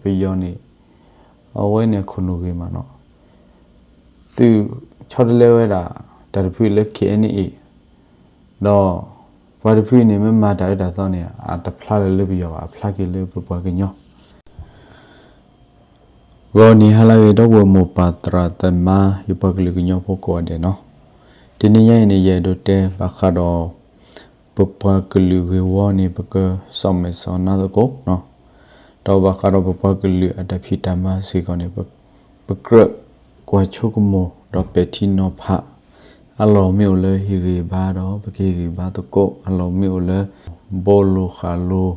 ပယီၤန့ၣ် အဝဲန့ၣ်အခိၣ်နူာ်ဂ့ၤမးနီၤ. သုးဆီတလဲဝဲဒၣ် တၢ်တဖုလၢ KNA ဒီး ပှၤတဖုအံၤန့ၣ် မ့ၢ်မၤတၢ်အၢတၢ်သီန့ၣ် အတဖျါလၢၤလၢပယီၤဘၣ်, အဖျါက့ၤလၢပပှၤကညီ ဂီၤနံၤဟါလၢအဂ့ၤ ဒီပုၢ်ဝဲၢ်မိၢ်ပၢ်သရၣ်သမါ ယပှၤကလုာ်ကညီဖိကိးဂၤဒဲးနီၤ. တနံၤညါအံၤန့ၣ် ယအဲၣ်ဒိးတဲဘၣ်ဃးဒီး ပပှၤကလုာ်ဂ့ၢ်ဝီန့ၣ် ပကစီၣ်မဲာ်စီၣ်နါသကိးနီၤ, ဒီးဘၣ်ဃးဒီးပပှၤကလုာ်အတၢ်ဖံးတၢ်မၤစ့ၢ်ကီးန့ၣ် ပကြၢးကွၢ်ဆိကမိၣ်ဒီးပဲာ်ထံနီၤဖး, အလီၢ်မ့ၢ်အိၣ်လၢဟ့ၣ်ဂံၢ်ဘါဒီး ပကဟ့ၣ်ဂံၢ်ဘါသကိး, အလီၢ်မ့ၢ်အိၣ်လၢ ဘိလိာ်ဃာ်လိာ်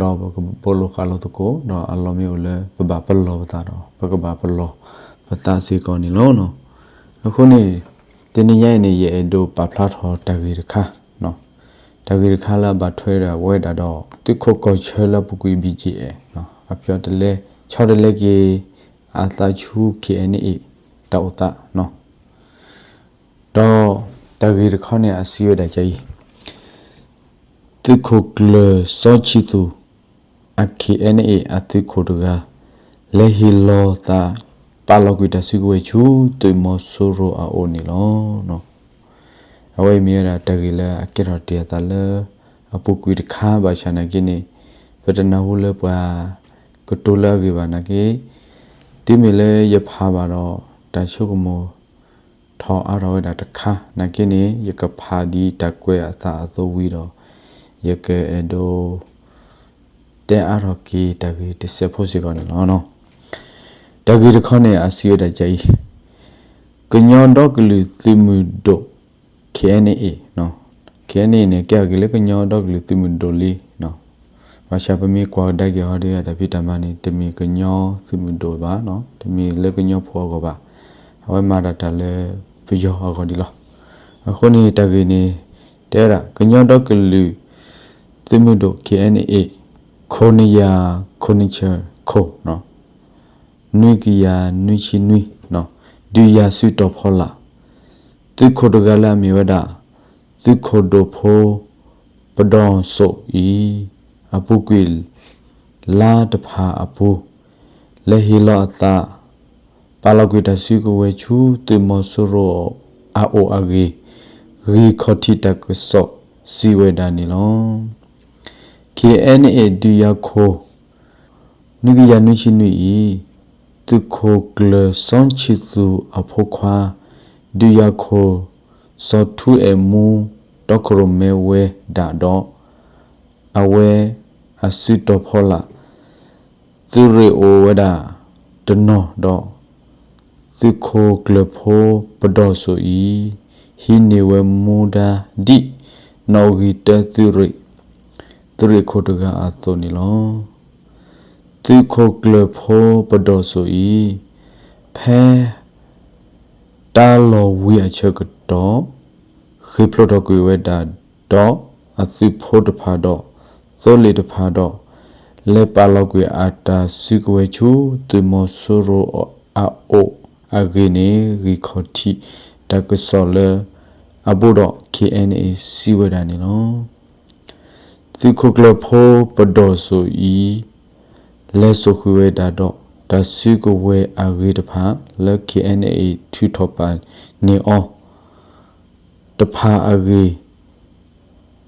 ဒီးပကဘိလိာ်ဃာ်လိာ်သကိး, ဒီးအလီၢ်မ့ၢ်အိၣ်လၢပဘၣ်ပလီၢ်ပသးဒီး ပကဘၣ်ပလီၢ်ပသးစ့ၢ်ကီးန့ၣ်လီၤ. အဃိန့ၣ် တနံၤညါအံၤန့ၣ် ယအဲၣ်ဒိးပာ်ဖျါထီၣ်တၢ်ဂ့ၢ်တခါ, တၢ်ဂ့ၢ်တခါလၢအဘၣ်ထွဲဒၣ်ဝဲဒၣ်ဒီး သုးခိးကီၢ်ဆၢလၢအပူၤကွံာ် BGF အပျီတလဲ ဆီတလဲက့ၤ အသးဆူ KNA တၢ်အိၣ်သး ဒီးတၢ်ဂ့ၢ်တခါန့ၣ် အစံးဝဲဒၣ်ဒ်အံၤ, သုးခိၣ်ကျၢၢ်စီၤဆံသူၣ် အ KNA အသုးခိၣ်တဂၤ လဲၤဟ့ၣ်လီၤသး ပာ်လီၤကွံာ်တၢ်စုကဝဲၤဆူ သုးမီၤစိရိၤအအိၣ်န့ၣ်လီၤ. အဝဲအံၤမ့ၢ်ဝဲဒၣ်တၢ်ဂ့ၢ်လၢအကဲထီၣ်တ့ၢ်အသးလၢ အပူၤကွံာ်တခါဘၣ်ဆၣ်နာ်က့န့ၣ် ပတနၢ်ဟူလၢပှၤကတိၤလၢအဂ့ၢ်ဘၣ်နာ်က့, တုၤမ့ၢ်လၢယဖးဘၣ်ဒီး တၢ်ဆိကမိၣ်ထီၣ်အါထီၣ်ဝဲဒၣ်တခါနာ်က့န့ၣ် ယကဖးဒ်တၢ်ကွဲးအသးအသိဝံၤဒီး ယကအဲၣ်ဒိး တဲအါထီၣ်က့ၤတၢ်ဂ့ၢ်တစဲးဖိစ့ၢ်ကီးန့ၣ်လီၤ. တၢ်ဂ့ၢ်တခါန့ၣ် အစံးဝဲဒၣ်ဒ်အံၤ, ကညီဒီကလုာ်သုးမုၢ်ဒိၣ် KNA, KNA န့ၣ် ကဲထီၣ်က့ၤလၢကညီဒီကလုာ်သုးမုၢ်ဒိၣ်လံ. ဘၣ်ဆၣ်ပမ့ၢ်ကွၢ်ကဒါက့ၤဟီဒီး တၢ်ဖံးတၢ်မၤန့ၣ် တမ့ၢ်ကညီသုးမုၢ်ဒိၣ်ဘၣ်, တမ့ၢ်လၢကညီဖိအဂီၢ်ဘၣ်, အဝဲမၤတၢ်တၢ်လၢပယီၤအဂီၢ်ဒံးလီၤ. အဃိန့ၣ် တၢ်ဂ့ၢ်န့ၣ် တဲဝဲဒၣ် ကညီဒီကလုာ်သုးမုၢ်ဒိၣ် KNA ခိၣ်နယၤ ခိၣ်နဆၢၣ်ခိၣ် နွံကယၤနွံဆံနွံ, ဒုးယၤစုတီၤဖီလာ်, သုးခိၣ်တဂၤလၢအမ့ၢ်ဝဲဒၣ် သုးခိၣ်ဒိၣ်ဖိ ပဒီၣ်စိးအံၤ အပူၤကွံာ်လါတဖၣ်အပူၤ လဲၤဟ့ၣ်လီၤအသး ပာ်လီၤကွံာ်တၢ်စုကဝဲၤဆူသုးမီၤစိရိၤအအိၣ်အဂ့ၢ် ဂံၢ်ခီၣ်ထံးတၢ်ကစီၣ်စံးဝဲဒၣ်န့ၣ်လီၤ. KNA ဒုးယၤခိၣ် နွံကယၤနွံဆံနွံအံၤ သုးခိၣ်ကျၢၢ်စီၤဆံသူၣ်အဖိခွါ ဒုးယၤခိၣ် စီၤထူအဲၣ်မူ တီခိၣ်ရိၣ်မဲဝဲဒၣ်ဒီး အဝဲအစုတီၤဖီလာ် သုးရ့ၣ်အိၣ်ဝဲဒၣ်တနီၤဒီး သုးခိၣ်ကျၢၢ်ဖိပဒီၣ်စိးအံၤ ဟံးန့ၢ်ဝဲမူဒါဒ်နီၣ်ဂံၢ်တၢသုးရ့ၣ် သုးရ့ၣ်ခိၣ်တဂၤအသိးန့ၣ်လီၤ. သုးခိၣ်ကျၢၢ်ဖိပဒီၣ်စိးအံၤ ဖဲတၢ်လီၢ်ဝံၤအဆၢကတီၢ် ဃ့ၢ်ဖျိးထီၣ်ကွံာ်ဝဲဒၣ်ဒီးအသုးဖိတဖၣ်ဒီး သိလ့ၣ်တဖၣ်ဒီး လဲၤပာ်လီၤကွံာ်အတၢ်စုကဝဲၤဆူ သုးမီၤစိရိၤအအိၣ်အဂ့ၢ်န့ၣ် ဂံၢ်ခီၣ်ထံးတၢ်ကစီၣ်လၢအဘိဒီး KNA စံးဝဲဒၣ်န့ၣ်လီၤ. သုးခိၣ်ကျၢၢ်ဖိပဒီၣ်စိးအံၤ လဲၤစိာ်ဃုာ်ဝဲဒၣ်ဒီး တၢ်စုကဝဲၤအဂ့ၢ်တဖၣ်လၢ KNA ထုးထီၣ်ပာ်န့ၢ်အီၤ တဖၣ်အဂ့ၢ်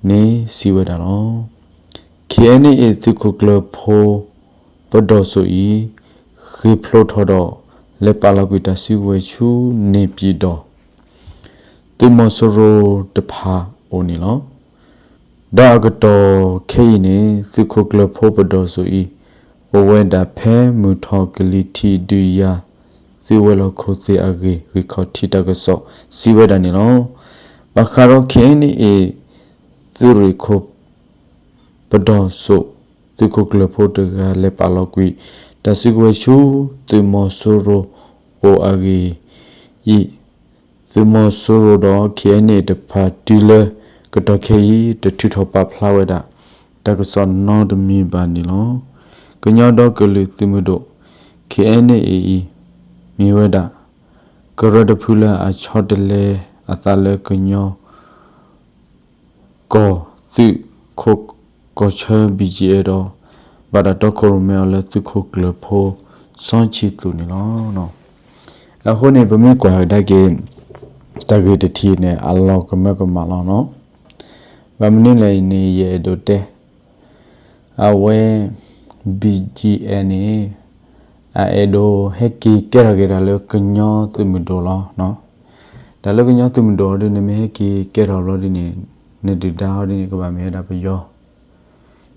န့ၣ်စံးဝဲဒၣ်လီၤ. KNA သုးခိၣ်ကျၢၢ်ဖိ ပဒီၣ်စိးအံၤ ဃ့ၢ်ဖျိးထီၣ်ဒီး လဲၤပာ်လီၤကွံာ်တၢ်စုကဝဲၤဆူ န့ၣ်ပၠံၣ်ဒီး သုးမီၤစိရိၤတဖၣ်အိၣ်န့ၣ်လီၤ. ဒီးအကတီၢ်ခဲအံၤန့ၣ် သုးခိၣ်ကျၢၢ်ဖိပဒီၣ်စိးအံၤ အိၣ်ဝဲဒၣ်ဖဲမုၢ်ထီၣ်ကလံၤထံး ဒုးယၤသုးဝဲၤလီၢ်ခိၣ်သ့ၣ်အဂ့ၢ် ဂံၢ်ခီၣ်ထံးတၢ်ကစီၣ်စံးဝဲဒၣ်န့ၣ်လီၤ. ဘၣ်ဃးဒီး KNA သုးရ့ၣ်ခိၣ် ပဒီၣ်စိး သုးခိၣ်ကျၢၢ်ဖိတဂၤ လဲၤပာ်လီၤကွံာ်တၢ်စုကဝဲၤဆူ သုးမီၤစိရိၤအိၣ်အဂ့ၢ်အံၤ, သုးမီၤစိရိၤဒီး KNA တဖၣ်တုၤလၢကတီၢ်ခဲအံၤ တထုးထီၣ်ပာ်ဖျါဝဲဒၣ် တၢ်ကစီၣ်နီတမံၤဘၣ်န့ၣ်လီၤ. ကညီဒီကလုာ်သုးမုၢ်ဒိၣ် KNA အံၤ မ့ၢ်ဝဲဒၣ် ကရၢတဖုလၢအဆီတလဲအသးလၢကညီ ကီၢ်သုးခိးကီၢ်ဆၢ BGF ဒီး ဘၣ်တၢ်တီခိၣ်ရိၣ်မဲအီၤလၢသုးခိၣ်ကျၢၢ်ဖိ စီၤဆံၣ်သူးန့ၣ်လီၤ. အဃိန့ၣ် ပမ့ၢ်ကွၢ်ကဒါက့ၤ တၢ်ဂ့ၢ်တထံၣ်န့ၣ် အလီၤကမၢကမၣ်လီၤနီၤ. ဘၣ်မနုၤလဲၣ်န့ၣ် ယအဲၣ်ဒိးတဲ အဝဲ ဘံၣ်ကၠံၣ်အဲၣ်န့ၣ် အအဲၣ်ဒိးဟဲက့ၤကဲထီၣ်က့ၤတၢ်လၢကညီသုးမုၢ်ဒိၣ်လီၤ. တၢ်လၢကညီသုးမုၢ်ဒိၣ်ဟီဒ်န့ၣ် မ့ၢ်ဟဲက့ၤကဲထီၣ်ဘျီဒ်န့ၣ် နဒုၣ်ဒါဟီဒ်န့ၣ် ကဘၣ်မ့ၢ်ဝဲဒၣ်ပယီၤ,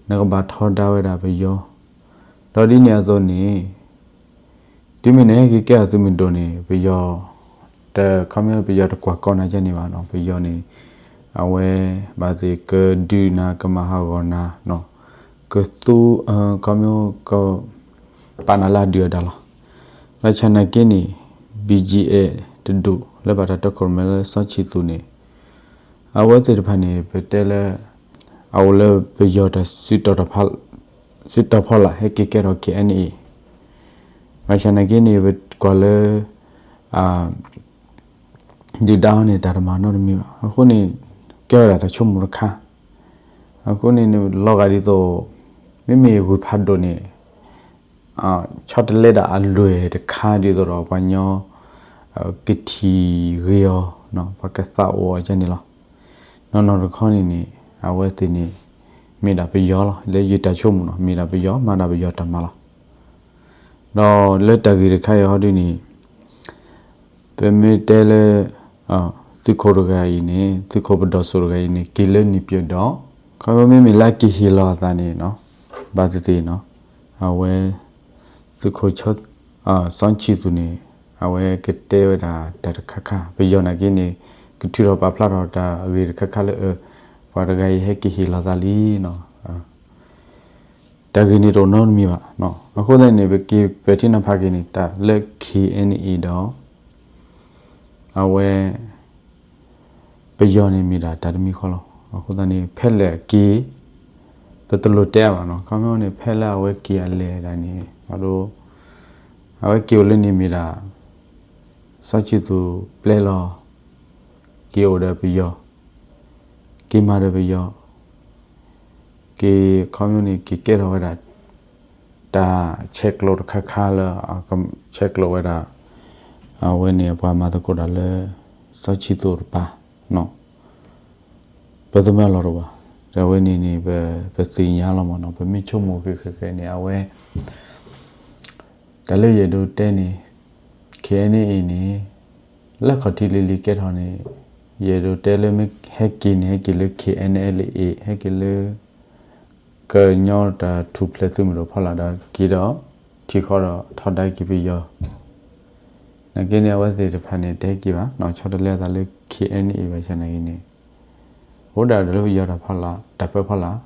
နကဘၣ်ထီဒါဝဲဒၣ်ပယီၤ, ဒီးဒ်န့ၣ်အသိးန့ၣ် တုၤမ့ၢ်နဟဲက့ၤကဲထီၣ်သုးမုၢ်ဒိၣ်န့ၣ် ပယီၤ တခီမ့ၢ်ပယီၤတကွၢ်ကီနၤကဲန့ၣ်ဘၣ်နီၤ, ပယီၤန့ၣ် အဝဲ ဘၣ်သ့ၣ်ကဒုးနၤ ကမၤဟးဂီၤနၤ ကသူ ခီမ့ၢ်က ပာ်နၤလၢအဒုၣ်အဒါလီၤ. ဘၣ်ဆၣ်နာ်က့န့ၣ် ဘံၣ်ကၠံၣ်အဲၣ်တဒူၣ်လၢဘၣ်တၢ်တီခိၣ်ရိၣ်မဲလၢစီၤဆံၣ်သူးန့ၣ် အဝဲသ့ၣ်တဖၣ်န့ၣ် ပတဲလၢ အအိၣ်လၢပယီၤတၢ် စုတီၤဖီလာ် ဟဲက့ၤကဲထီၣ် KNA, ဘၣ်ဆၣ်နာ်က့န့ၣ် ပကွၢ်လၢ ဒုၣ်ဒါဟီန့ၣ် တၢ်တမၤနီတမံၤဘၣ်. အဃိန့ၣ် ကဲဝဲဒၣ်တၢ်ဆိကမိၣ်တခါ, အဃိန့ၣ် လီၤဂာ်ဒ်သိး မ့မ့ၢ်ဂုၢ်ဖးဒိၣ်န့ၣ် ဆီတလဲဒၣ်အလွဲၢ်တခါဒ်သိးဒီး ပှၤကညီ ကထံၣ်ဂ့ၤအီၤ ပှၤကသးအိၣ်အီၤကဲန့ၣ်လီၤ. နီၢ်နီၢ်တခီန့ၣ်န့ၣ် အဝဲသ့ၣ်န့ၣ် မ့ၢ်ဒၣ်ပယီၤလီၤ. လၢယတၢ်ဆိကမိၣ်နီၤ မ့ၢ်ဒၣ်ပယီၤ မၤဒၣ်ပယီၤတၢ်မၤလီၤ. ဒီးလၢတၢ်ဂ့ၢ်တခါအံၤဟီဒ်န့ၣ် ပမ့ၢ်တဲလၢ သုးခိၣ်တဂၤအံၤန့ၣ် သုးခိၣ်ပဒိၣ်စိတဂၤအံၤန့ၣ် က့ၤလၢန့ၣ်ပၠးဒီး ခီဖျိမ့မ့ၢ်လၢအက့ၤဟ့ၣ်လီၤအသးန့ၣ် ဘၣ်သ့ၣ်သ့ၣ်နီၤ အဝဲ သုးခိၣ် စီၤဆံၣ်သူးန့ၣ် အဝဲကတဲဝဲဒၣ်တၢ်တခါခါ ပယီၤနာ်က့န့ၣ် ကထုးထီၣ်ပာ်ဖျါထီၣ်တၢ်ဂ့ၢ်တခါခါလၢ ပှၤတဂၤအံၤဟဲက့ၤဟ့ၣ်လီၤသးလံနီၤ တၢ်ဂ့ၢ်န့ၣ်တအိၣ်နီတမံၤဘၣ်. အဃိသတးန့ၣ် ပက့ၤပဲာ်ထံနီၤဖးက့ၤန့ၣ် တၢ်လၢ KNA ဒီး အဝဲ ပယီၤန့ၣ် မ့ၢ်ဒၣ်တၢ်တမံၤဃီလီၤ. အဃိသတးန့ၣ် ဖဲလဲၣ်က့ၤ ပတလိၣ်တဲအါဘၣ်နီၤ. ခီဖျိန့ၣ် ဖဲလၢအဝဲက့ၤအလဲၤဒၣ်န့ၣ် အဒိ အဝဲက့ၤအိၣ်လၢန့ၣ်မ့ၢ်ဒၣ် စီၤဆံၣ်သူးပျဲလီၤ က့ၤအိၣ်ဒီးပယီၤ, က့ၤမၤဒီးပယီၤ, က့ၤခီဖျိန့ၣ် က့ၤကဲထီၣ်ဝဲဒၣ် တၢ်ဆဲးကျိးတခါခါလၢ ဆဲးကျိးဝဲဒၣ် အဝဲန့ၣ်ပှၤမၤသကိးတၢ်လၢ စီၤဆံၣ်သူးတပၤနီၤ ပသမၢလီၤတဘၣ်. ဒီးအဝဲန့ၣ်န့ၣ် ပသ့ၣ်ညါလီၤမးနီၤ ပမ့ၢ်ဆိကမိၣ်က့ၤဃဲးဃဲးန့ၣ် အဝဲ တၢ်လၢယအဲၣ်ဒိးတဲန့ၣ် KNA အံၤန့ၣ် လၢခီၣ်ထံးလံၤလံၤကဲထီၣ်န့ၣ် ယအဲၣ်ဒိးတဲလၢမ့ၢ်ဟဲက့ၤန့ၣ် ဟဲက့ၤလၢ KNLA ဟဲက့ၤလၢ ကညီတၢ်ထူၣ်ဖျဲးသုးမုၢ်ဒိၣ်ဖီလာ်ဒီးက့ၤဒီး ထံၣ်ဃီဒီးထီဒါက့ၤပယီၤ နာ်က့န့ၣ် အဝဲသ့ၣ်တဖၣ်န့ၣ် တဟဲက့ၤဘၣ်နီၤ ဆီတလဲအသးလၢ KNA ဘၣ်ဆၣ်နာ်က့န့ၣ် အိၣ်ဒၣ်ဒီးလၢပယီၤတၢ်ဖီလာ် တၢ်ပၢဖီလာ်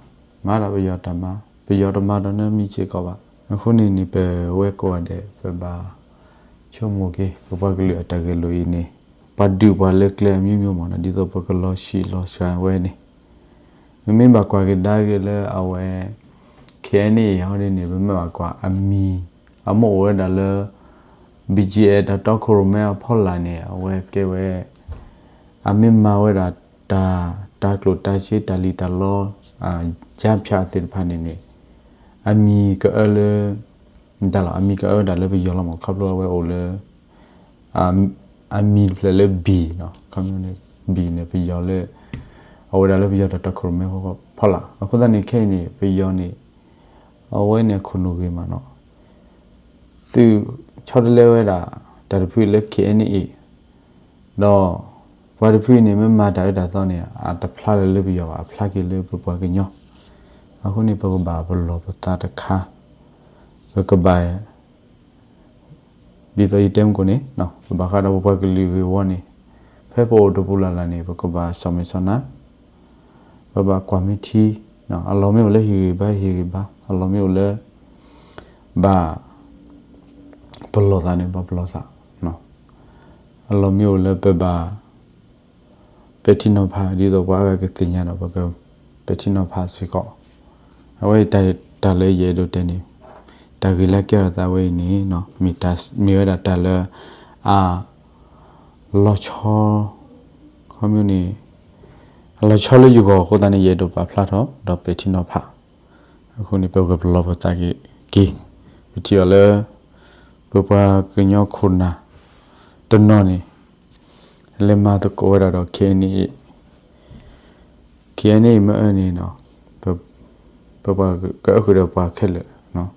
မၤဒၣ်ပယီၤတၢ်မၤ ပယီၤတမၤဒီးနမံၤစ့ၢ်ကီးဘၣ်. အဃိန့ၣ်န့ၣ် ပဝဲကိးဂၤဒဲး ပဘၣ်ဆိကမိၣ်က့ၤ ပပှၤကလုာ်အတၢ်ဂဲၤလိာ်အံၤန့ၣ် ပှၤဒုးပှၤလၢကျဲအမျိုးမျိုးမးနီၤ ဒ်သိးပကလီၤဆံးလီၤစှၤဝဲန့ၣ် မ့မ့ၢ်ဘၣ်ကွၢ်ကဒါက့ၤလၢအဝဲ KNA ဟီဒ်န့ၣ် ပမ့ၢ်ဘၣ်ကွၢ်အမံၤ အမ့ၢ်အိၣ်ဝဲဒၣ်လၢ BGF တၢ်တီခိၣ်ရိၣ်မဲအဖီလာ်န့ၣ် အဝဲကဲဝဲ အမ့ၢ်မၤဝဲဒၣ်တၢ် တၢ်ကျိၣ်တၢ်စ့တၢ်လံၣ်တၢ်လီ ကြားဖြတ် သ့ၣ်တဖၣ်န့ၣ်န့ၣ် အမံၤကအၢလၢ ဒၣ်လီၤ အမံၤကအၢဝဲဒၣ်လၢပယီၤလီၤမး ခီဖျိအဝဲအိၣ်လၢ အမံၤတဖျၢၣ်လၢ B နီၤ ခီဖျိန့ၣ် B န့ၣ် ပယီၤလၢ အဝဲဒၣ်လၢပယီၤတၢ်တီခိၣ်ရိၣ်မဲဖီလာ် အဃိသတးန့ၣ်ခဲအံၤန့ၣ် ပယီၤန့ၣ် အဝဲန့ၣ်အခိၣ်နူာ်ဂ့ၤမးနီၤ သုးဆီတလဲဝဲဒၣ် တၢ်တဖုလၢ KNA ဒီး ပှၤတဖုန့ၣ် မ့ၢ်မၤတၢ်အၢတၢ်သီန့ၣ် အတဖျါလၢၤလၢပယီၤဘၣ် အဖျါက့ၤလၢပပှၤကညီ အဃိန့ၣ် ပကဘၣ်ပလီၢ်ပသးတခါ ပကဘၣ် ဒ်သိးယတဲမုၢ်ကိၣ်န့ၣ် ပဘၣ်ဃးဒီးပပှၤကလုာ်ဂ့ၢ်ဝီန့ၣ် ဖဲပအိၣ်တပူၤလၢ်လၢ်န့ၣ် ပကဘၣ်စီၤမဲာ်စီၤနါ ပဘၣ်ကွၢ်မ့ၢ်ထံ အလီၢ်မ့ၢ်အိၣ်လၢဟ့ၣ်ဂံၢ်ဘါ ဟ့ၣ်ဂံၢ်ဘါ အလီၢ်မ့ၢ်အိၣ်လၢ ဘၣ်ပလီၢ်သးန့ၣ် ဘၣ်ပလီၢ်သး အလီၢ်မ့ၢ်အိၣ်လၢပဘၣ် ပဲာ်ထံနီၤဖး ဒ်သိးပှၤအါဂၤကသ့ၣ်ညါဒီး ပကပဲာ်ထံနီၤဖးစ့ၢ်ကီး အဝဲတၢ်လၢယအဲၣ်ဒိးတဲန့ၣ် တၢ်ဂ့ၢ်လၢကဲထီၣ်သးဝဲအံၤန့ၣ် မ့ၢ်ဝဲဒၣ်တၢ်လၢ အ လီၤဆီ ခီမ့ၢ်န့ၣ် အလီၤဆီလၢယဂီၢ်အဃိသတးန့ၣ် ယအဲၣ်ဒိးပာ်ဖျါထီၣ် ဒီးပဲာ်ထံနီၤဖး အဃိန့ၣ် ပဂဲၤပလီၢ်ပသးက့ၤက့ၤ, ပထံၣ်အီၤလၢ ပပှၤကညီခိၣ်နၢ်တနီၤန့ၣ် လဲၤမၤသကိးဝဲဒၣ်ဒီး KNA, KNA မ့ၢ်အၢန့ၣ် ပပှၤကအၢဃုာ်ဒီးပှၤခဲလၢာ်,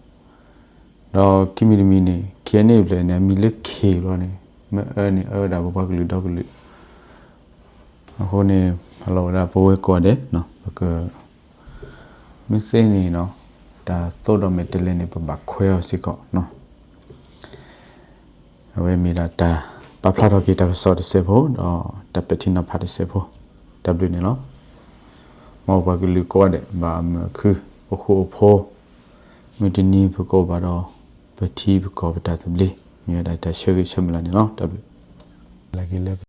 ဒီးခံမံၤတမံၤန့ၣ် KNA ဖျၢၣ်န့ၣ် အမံၤလၢ K ဘျီန့ၣ် မ့ၢ်အၢန့ၣ် အၢဝဲဒၣ်ပပှၤကလုာ်ဒီကလုာ်. အဃိန့ၣ် အလီၢ်ဝဲဒၣ်ပဝဲကိးဂၤဒဲး ပက မ့ၢ်သ့န့ၣ် တၢ်သိၣ်ဒီးမဲာ်တဲးလဲးန့ၣ် ပဘၣ်ခွဲးအီၤစ့ၢ်ကီး. အဝဲမ့ၢ်ဒၣ်တၢ်ပာ်ဖျါထီၣ်က့ၤတၢ်ကစီၣ်တစဲးဖိ ဒီးတၢ်ပဲာ်ထံနီၤဖးတစဲးဖိ တၢ်ဘျုးန့ၣ်လီၤ. မ်ပပှၤကလုာ်ကိးဂၤဒဲး ဘၣ်မုာ်အခု အိၣ်ဃူအိၣ်ဖိး, မုၢ်တနံၤပကအိၣ်ဘၣ်ဒီး ပထံပကီၢ်ပတၢ်သဘျ့ မ့ၢ်ဝဲဒၣ်တၢ်ဆၢဂ့ၤဆၢမုၢ်လၢ်န့ၣ်လီၤ. တၢ်ဘျုးလၢ